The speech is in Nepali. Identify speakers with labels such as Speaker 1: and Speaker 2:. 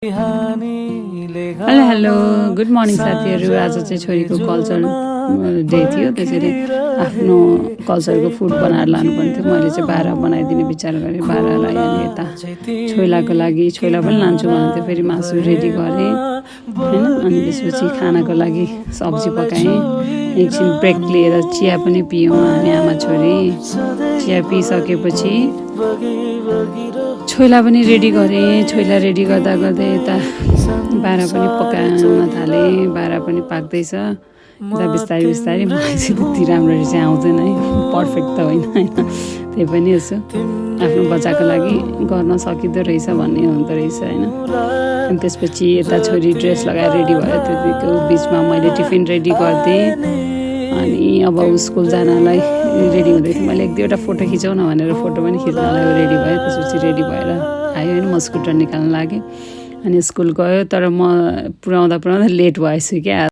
Speaker 1: हेलो हेलो गुड मर्निङ साथीहरू। आज चाहिँ छोरीको कल्चर डे थियो, त्यसैले आफ्नो कल्चरको फुड बनाएर लानुपर्ने थियो। मैले चाहिँ बाह्र बनाइदिने विचार गरेँ। बाह्रलाई अनि यता छोइलाको लागि छोइला पनि लान्छु भनेको थियो, फेरि मासु रेडी गरेँ होइन। अनि त्यसपछि खानाको लागि सब्जी पकाएँ। एकछिन ब्रेक लिएर चिया पनि पियौँ हामी आमा छोरी। चिया पिइसकेपछि छोइला पनि रेडी गरेँ। छोइला रेडी गर्दा गर्दै यता बाह्र पनि पकाउन थालेँ। बाह्र पनि पाक्दैछ। यता बिस्तारै बिस्तारै मलाई चाहिँ त्यति राम्ररी चाहिँ आउँदैन है, पर्फेक्ट त होइन होइन, त्यही पनि यसो आफ्नो बच्चाको लागि गर्न सकिँदो रहेछ भन्ने हुँदो रहेछ होइन। अनि त्यसपछि यता छोरी ड्रेस लगाएर रेडी भयो। त्यतिको बिचमा मैले टिफिन रेडी गरिदिएँ। अनि अब स्कुल जानलाई रेडी हुँदै थियो। मैले एक दुईवटा फोटो खिचाउन भनेर फोटो पनि खिच्नलाई रेडी भयो। त्यसपछि रेडी भएर आयो होइन, म स्कुटर निकाल्न लागेँ। अनि स्कुल गयो, तर म पुऱ्याउँदा लेट भएछु क्या।